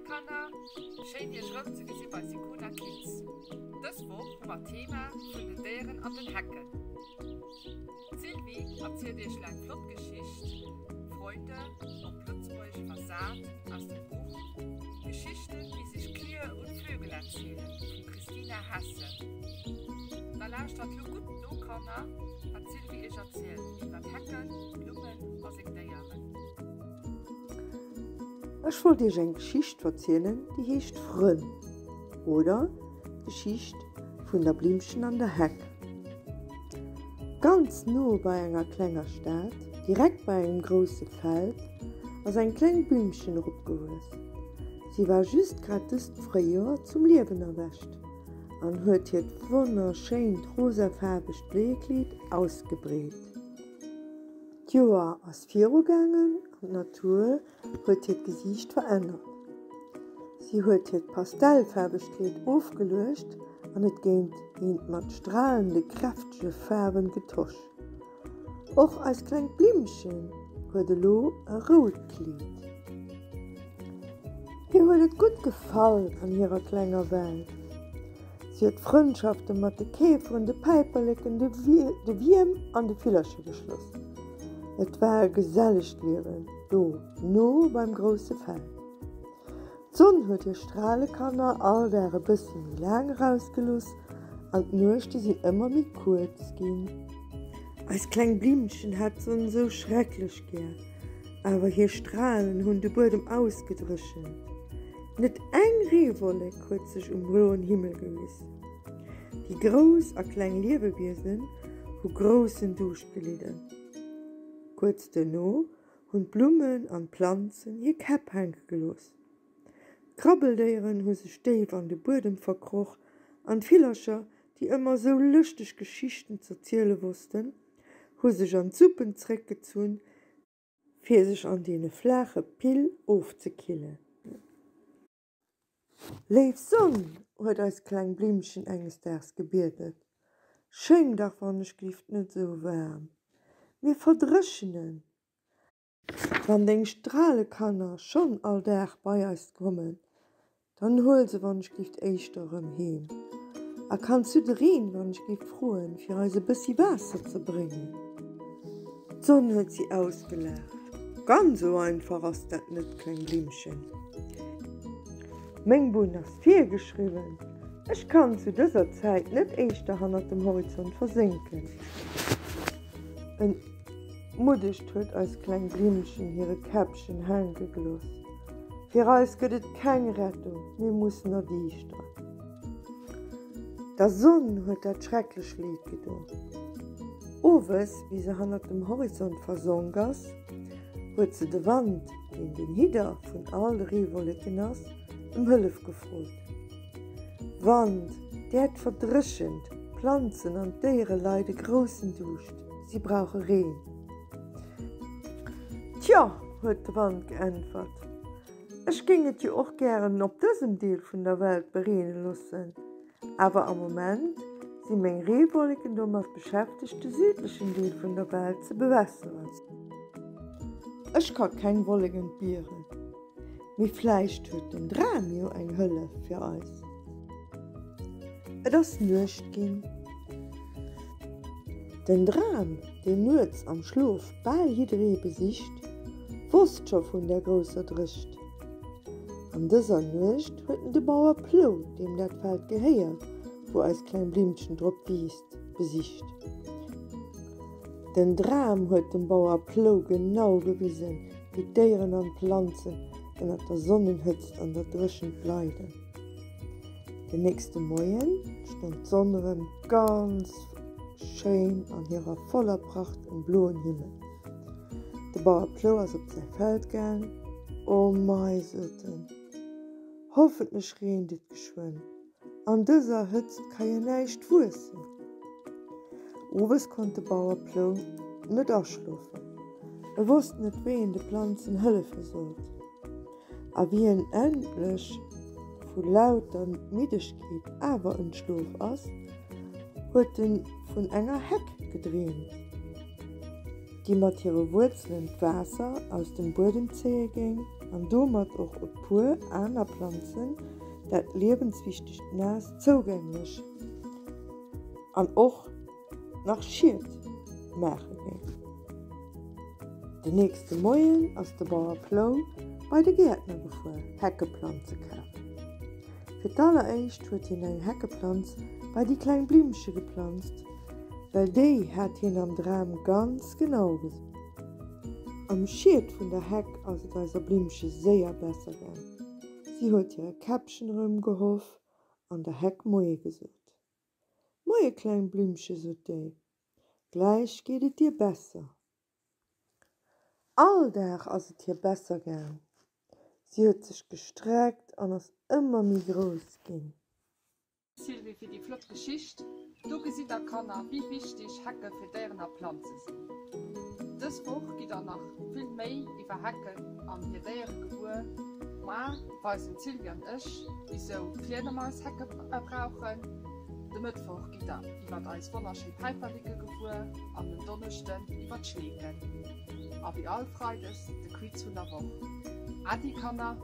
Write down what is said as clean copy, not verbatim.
Kanner, schéin iech erëm ze gesi bei Sicona Kids. Dës Woch hu mer d'Thema vun den Déieren an den Hecken. D'Sylvie erzielt iech elo eng flott Geschicht, Freunde, op Lëtzebuergesch iwwersat aus dem Buch Geschichten, die sich Kühe und Vögel erzählen vum Christina Hesse. Da lauschtert lo gutt no Kanner, wat d'Sylvie iech erzielt iwwer d'Hecken, d'Blummen a seng Déieren. Ech wollt iech eng Geschicht verzielen, déi heescht Frënn oder D'Geschicht vun der Blimmchen an der Heck. Ganz no bei enger klenger Stad, direkt bei engem grousse Feld, ass eng kleng Blimmchen eropgewuess. Si war just grad dëst Fréijoer zum Liewen erwächt an huet hiert wonnerschéint rosafaarwegt Bléiekleed ausgebreet. D'Joer ass virugaangen an d'Natur huet hiert Gesiicht verännert. Si huet hiert pastellfaarwegt Kleed ofgeluecht an et géint eent mat stralende, kräftege Faarwen getosch. Och eist klengt Blimmchen huet elo e rout Kleed. Hir huet et gutt gefall an hirer klenger Welt. Si huet Frëndschafte mat de Käferen, de Päiperleken, de Wierm an de Villercher geschloss. Et war e gesellegt Liewen do no beim grousse Feld. D'Sonn huet hir Stralekanner all Dag e bëssi méi laang erausgelooss an d'Nuechte sinn ëmmer méi kuerz ginn. Eis kleng Blimmchen hat d'Sonn esou schrecklech gär, awer hir Stralen hunn de Buedem ausgedréchent. Net eng Reewollek huet sech um bloen Himmel gewis. Déi grouss a kleng Liewewiesen hu groussen Duuscht gelidden. Kuerz duerno hunn d'Blummen an d'Planzen hir Käpp hänke gelooss. D'Krabbeldéieren hu sech déif an de Buedem verkroch an d'Villercher, déi ëmmer sou lëschteg Geschichten z'erziele wossten, hu sech an d'Suppen zréckgezunn, fir sech an deene flaache Pill ofzekillen. Léif Sonn, huet eist kleng Blimmchen enges Daags gebiedelt, schéng dach wannechglift net esou waarm, mir verdréchenen. Wann deng Stralekanner schonn all Dag bei eis kommen, Dann huel se wann ech gift éischter erëm heem. A kanns du de Reen wann ech gift froen fir eis e bëssi Waasser ze bréngen? D'Sonn huet si ausgelaacht. Ganz esou einfach ass dat net, kleng Blimmchen. Meng Bunn ass virgeschriwwen. Ech kann zu dëser Zäit net éischter hannert dem Horizont versénken. Entmuddegt huet eist kleng Blimmchen hire Käppchen hänke gelooss. Fir eis gëtt et keng Rettung, mir mussen erdiischteren. Der Sonn huet dat schrecklech leed gedon. Owes, wéi se hannert dem Horizont versonk ass, huet se de Wand, deen den Hidder vun all de Reewolleken ass, ëm Hëllef gefrot. Wand, d'Äerd verdréchent, d'Planzen an d'Déiere leide groussen Duuscht, si brauche Reen. Tjo, huet de Wand geäntwert, ech géing et jo och gären op dësem Deel vun der Welt bereene loossen, awer am Moment si meng Reewolleken domat beschäftegt, de südlechen Deel vun der Welt ze bewässeren. Ech ka keng Wollek entbieren, mee vläicht huet den Dram jo eng Hëllef fir eis. Et ass Nuecht ginn. Den Dram, deen nuets am Schlof bal jidderee besicht, wosst scho vun der grousser Drécht. An dëser Nuecht huet en de Bauer Plou, deem dat Feld gehéiert, wou eist kleng Blimmchen drop wiisst, besicht. Den Dram huet dem Bauer Plou genau gewisen, wéi d'Déieren an d'Planzen ënnert der Sonnenhëtzt an der Dréchent leiden. Den nächste Moien stoung d'Sonn erëm ganz schéin an hirer voller Pracht um bloen Himmel. De Bauer Plou ass op säi Feld gaang. O mei, sot en, hoffentlech reent et geschwënn, an dëser Hëtzt ka jo näischt wuessen. Owes konnt de Bauer Plou net aschlofen, e wosst net, wéi en de Planzen hëllefe sollt. A wéi en endlech vu lauter Middegkeet awer entschlof ass, huet en vun enger Heck gedreemt. déi mat hire Wuerzelen d'Waasser aus dem Buedem zéie géing an domat och e puer aner Planzen dat liewenswichtegt Naass zougänglech an och nach Schied maache géing. Den nächste Moien ass de Bauer Plou bei de Gäertner gefuer, Heckeplanze kafen. Fir d'alleréischt huet hien eng Heckeplanz bei déi kleng Blimmche geplanzt, well déi hat hien am Dram ganz genau gesinn. Am Schied vun der Heck ass et eiser Blimmche séier besser gaang. Si huet hire Käppchen erëm gehoff an der Heck Moie gesot. Moie kleng Blimmche, sot déi, gläich geet et dir besser. All Dag ass et hir besser gaang. Si huet sech gestreckt an ass ëmmer méi grouss ginn. Sylvie fir déi flott Geschicht. Do gesitt der Kanner wéi wichteg Hecke fir Déieren a Planze sinn. Dës Woch gitt der nach vill méi iwwer Hecken an hir Déiere gewuer. Moar weisen d'Sylvie an ech wisou Fliedermais Hecke brauchen. De Mëttwoch gitt der iwwert eis wonnerschéi Päiperleke gewuer an den Donneschden iwwer d'Schneeken. A wéi all Freides de Quiz vun der Woch. Äddi Kanner!